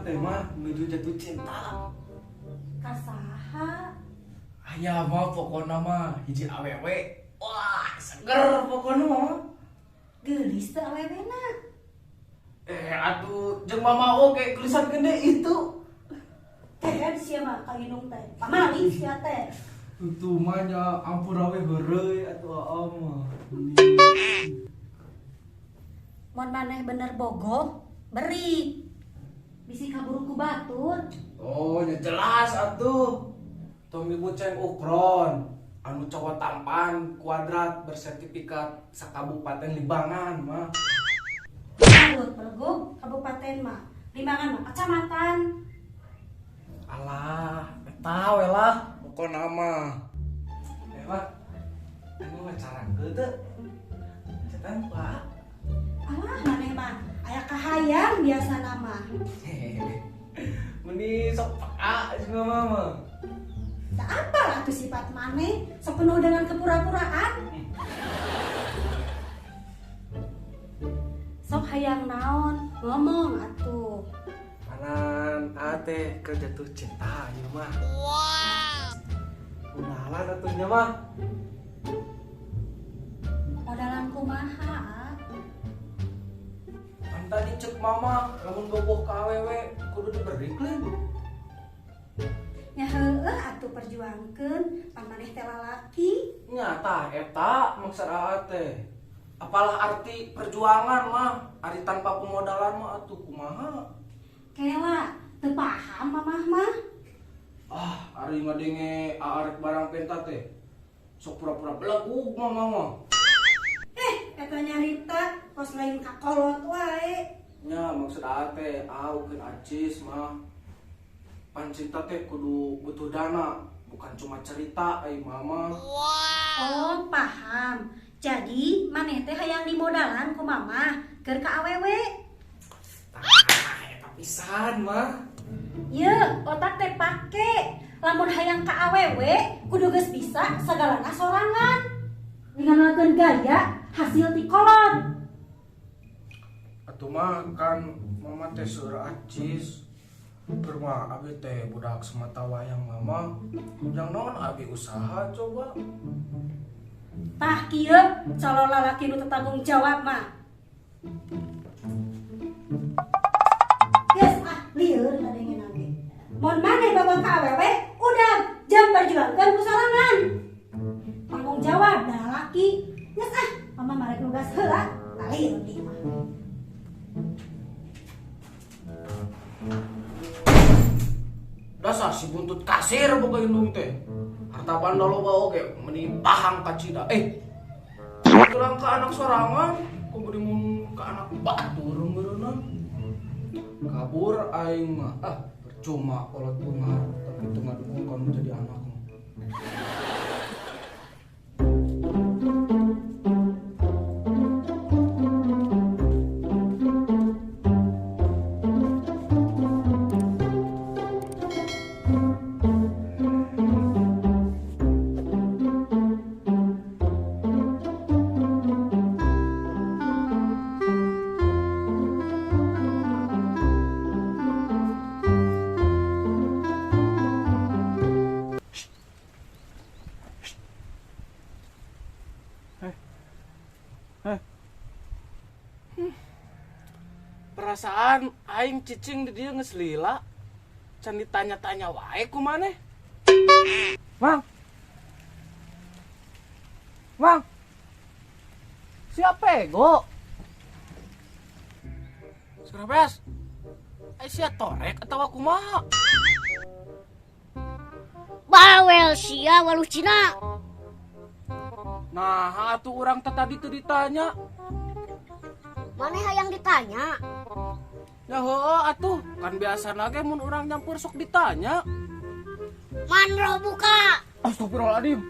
teh mah menuju jatuh cinta. Kasaha? Aya mah pokona mah hiji awewe. Wah, seger pokona mah. Geulis teh awewena. Atuh jeung mama oge geulisan gede itu. Keren sia mah ka indung teh. Pamali sia teh. Tuh mah nya ampura we heureuy atuh aa mah. Mun maneh bener bogoh, beri. Bisi kaburu ku batur. Oh, nya jelas atuh. Tong ibu ceng ukron, anu cowok tampan kuadrat bersertifikat sakabupaten Limbangan mah. Garut belegug kabupaten mah. Limbangan mah kecamatan. Alah, eta we lah pokona mah. Mah, anu wacarangkeun teu? Cetan Pak. Alah maneh mah aya kahayang biasana mah. Meni sok peka jeung mama mah. Tak apalah tuh sifat maneh sok penuh dengan kepura-puraan. Sok hayang naon ngomong atuh. Panan ate keur jatuh cinta ieu mah. Wow. Modalan atuh nya mah. Modalan kumaha? Kan tadi cek mama lamun bogoh ka awewe kudu diberi klaim. Nya heueuh atuh perjuangkeun pan maneh teh lalaki. Nya tah eta maksud aa teh. Apalah arti perjuangan mah ari tanpa pemodalan mah atuh kumaha? Kela teu paham mamah mah. Ah, ari ngadenge aa rek barang penta teh. Sok pura-pura belegug mama mah. Eta nyarita kos lain kakolot wae. Nya maksud aa teh aukeun acis mah. Pan cinta teh kudu butuh dana, bukan cuma cerita ai mama. Wow. Oh, paham. Jadi maneh teh hayang dimodalan ku mama keur ka awewe. Tah, eta pisan mah. Ye, otak teh pake. Lamun hayang ka awewe kudu geus bisa sagalana sorangan. Ninggalkeun gaya hasil ti kolot. Atuh mah kan mama teh seueur acis. Keur mah abi teh budak semata wayang mama. Jang naon abi usaha coba. Tah kieu calon lalaki nu teu tanggung jawab mah. Geus ah lieur kadengena ge. Mun maneh bawa ka awewe udah jam perjuangkeun ku sorangan. Tanggung jawab da lalaki. Geus ah mama marek nugas heula, lieur di mah. Dasar si buntut kasir boga indung teh. Harta banda loba oge meni pahang kacida. Kurang ke anak sorangan, kudu mun ke anak batur meureunna. Kabur aing mah. Ah, percuma kolot beunghar tapi teu ngadukung kamu jadi anak mah. Perasaan aing cicing di dia geus lila. Can ditanya-tanya wae ku maneh. Mang. Mang. Siapa ego? Surabes. Ai sia torek atawa kumaha? Bawel sia waluh Cina. Nah, atuh urang teh tadi teu ditanya. Maneh hayang ditanya? Ya heueuh atuh, kan biasana ge mun urang nyampur sok ditanya. Manro buka. Astagfirullahaladzim.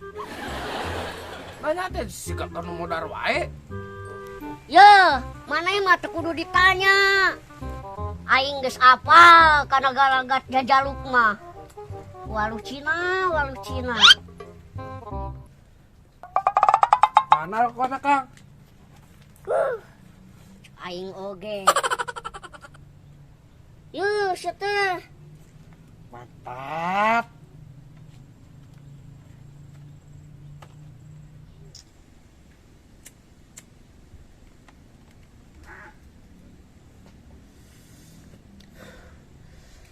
Nanya teh siga kanu modar wae. Yeuh, maneh mah teu kudu ditanya. Aing geus apal kana galagat jajaluk mah. Waluh Cina, waluh Cina. Mana rokona, Kang? Aing oge. Yuh, Halus ya teh. Mantap.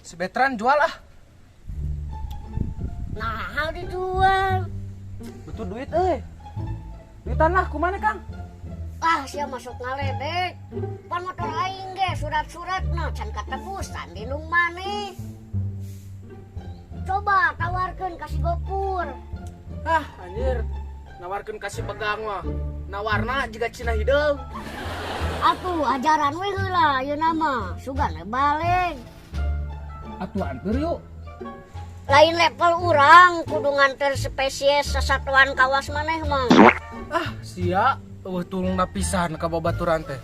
Si Betran jual ah. Nah, dijual. Butuh duit euy. Duitan lah kumaha Kang? Ah, sia masuk ngaledek. Pan motor aing ge surat-suratna can katebusan di nu maneh. Coba tawarkeun ka si Gopur. Ah, anjir. Nawarkeun ka si Begang mah. Nawarna jiga Cina hideung. Atuh ajaran we heula ayeuna mah. Sugan we balik. Atuh anter yuk. Lain level urang kudu nganter spesies sesatuan kawas maneh mah. Ah, sia eueuh tulungna pisan ka babaturan teh.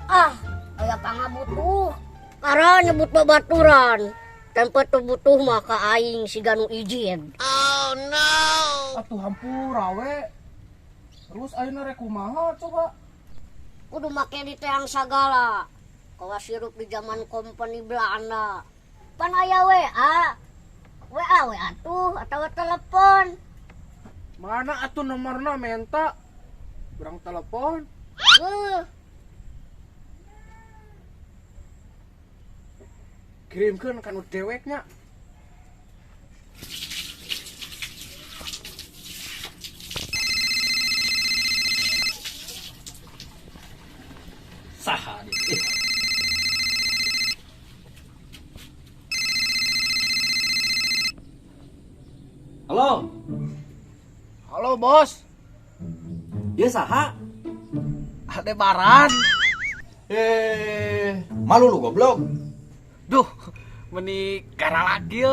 Ah, aya pangabutuh. Kara nyebut babaturan. Tempe teu butuh mah ka aing siga nu izin. Oh no. Atuh hampura we. Terus ayeuna rek kumaha coba? Kudu make di teang sagala. Kawas hirup di zaman kompeni Belanda. Pan aya WA. WA WA tuh atau telepon. Mana atuh nomorna menta? Urang telepon. Kirimkeun ka nu deweknya. Saha dia. Halo. Halo, Bos. Ya saha? Aldebaran. Malu lu goblok. Duh, meni gara lagi.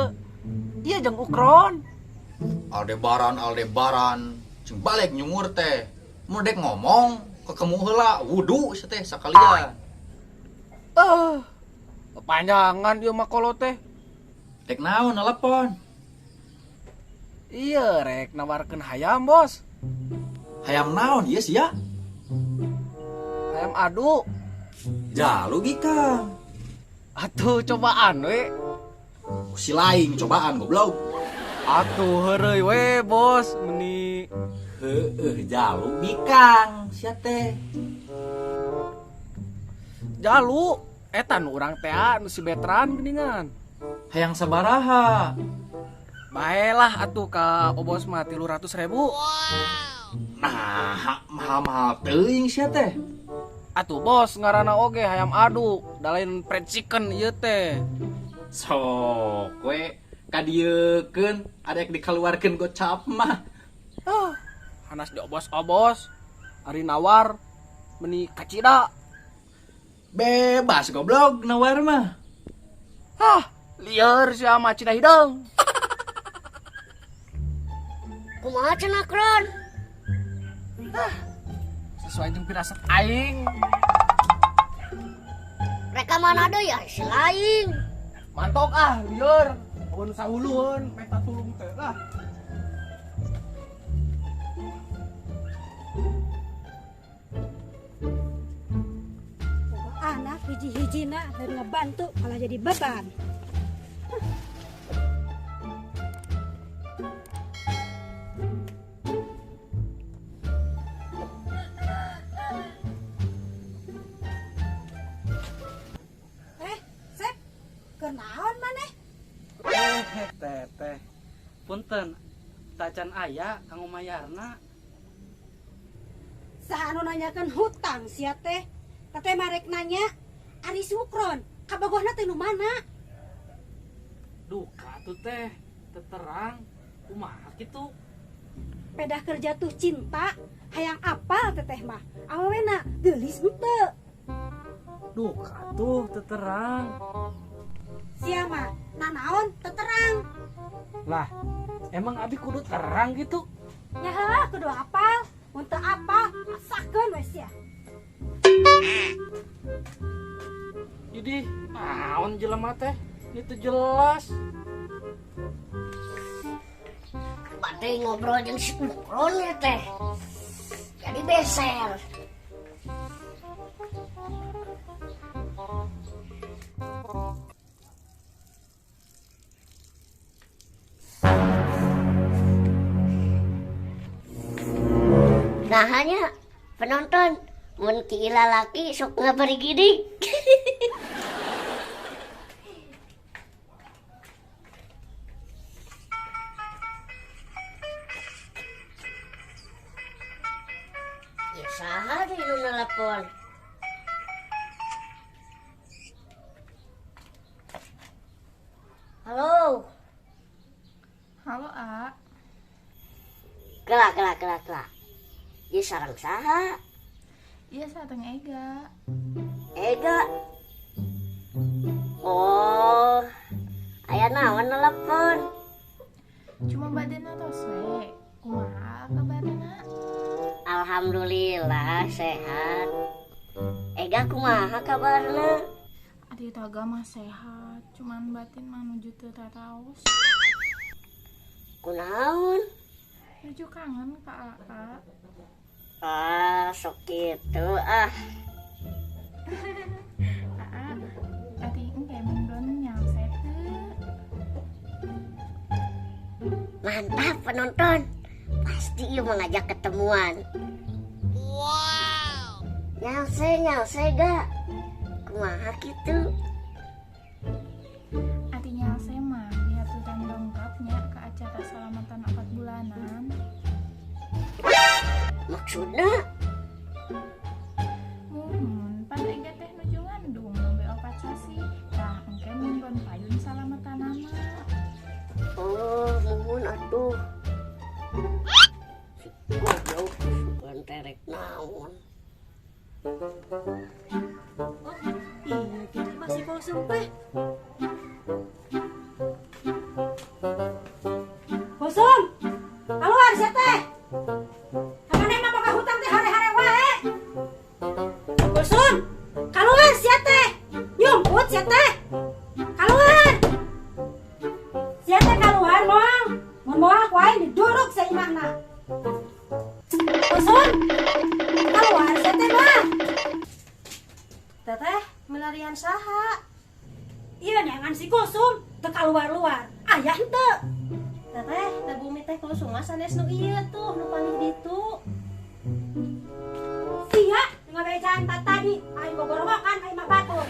Iya jeung Ukron. Aldebaran, Aldebaran. Cing balik nyungur teh. Mun dek ngomong kekemu heula wudu teh sakalian. Panjangan ieu mah kolo teh. Dek naon telepon? Iya, rek nawarkeun hayam, Bos. Hayam naon ieu sia? Hayam adu. Jalu bikang. Atuh cobaan we. Si lain cobaan goblok. Atuh heureuy we, Bos, meni heueuh jalu bikang sia teh. Jalu eta nu urang teh nu si Betran geuningan. Hayang sabaraha? Baelah atuh ka Obos mah 300.000. Wow. Nah, mahal-mahal teuing sia teh. Atuh Bos ngaranna oge hayam adu, da lain fried chicken ieu teh. Sok we kadieukeun arek dikaluarkeun gocap mah. Ah, hanas diobos-obos. Ari nawar meni kacida. Bebas goblok nawar mah. Hah, lieur sia mah cina hideung. Kumaha cenah Kron? Ah, sesuai jeung pirasat aing. Reka mana deui ya si lain. Mantok ah, lieur. Eueun sahulueun meta tulung teh lah. Anak hiji-hijina dan ngebantu malah jadi beban. Sep, kenaon maneh? Teteh, punten, tacan aya kanggo mayarna. Saha anu nanyakeun hutang sia teh? Teteh marek nanya, ari Sukron, kabogohna teh nu mana? Duka tuh teh, teterang, kumaha kitu? Pedah kerja tuh cinta, hayang apal teteh mah, awewena geulis henteu. Duka tuh teterang. Sia mah nanaon teterang. Lah, emang abi kudu terang gitu? Nya heuh kudu apal, mun teu apal asakeun we sia. Jadi naon jelema teh? Itu jelas. Bade ngobrol jeung si Ukron ya teh. Jadi beser. Nah hanya penonton mun ki lalaki sok ngabarigidig. Ya saha deui nu nelepon. Halo. Halo, A. Kela kela kela kela. Ieu sareng saha? Iya, sareng Ega. Ega. Oh. Aya naon nelepon? Cuma badena tos we. Kumaha kabarna? Alhamdulillah sehat. Ega kumaha kabarna? Adi taga mah sehat, cuman batin mah nuju teu taraos. Kunaon? Nuju kangen ka Aa. Ah, sok kitu ah. Aa, ati engke mungdon nyalse teu. Mantap penonton. Pasti ieu mengajak ketemuan. Wow. Nyalse nyalse ga. Kumaha kitu? Ati nyalse mah diaturan lengkapnya ke acara salamatan 4 bulanan. Maksudna? Muhun, pan Ega teh nuju ngandung nembe 4 sasi. Tah engke munggon payun salamatanana. Oh, muhun atuh. Si goblok sugan terek naon. Oh, iya gitu masih kosong teh. Kosong. Keluar sia teh. Kamane mah boga hutang teh hare-hare wae. Kosong. Keluar sia teh. Nyumput sia teh. Keluar. Sia teh keluar moal. Mun moal ku aing diduruk saimahna. Kosong. Keluar sia teh mah. Teteh, melarian saha? Iya neangan si Kulsum, teu kaluar-luar. Aya henteu. Teteh, teh bumi teh Kulsum mah sanes nu ieu tuh, nu palih ditu. Sia, ngabejaan tadi, aing bogorowokan aing mah batur.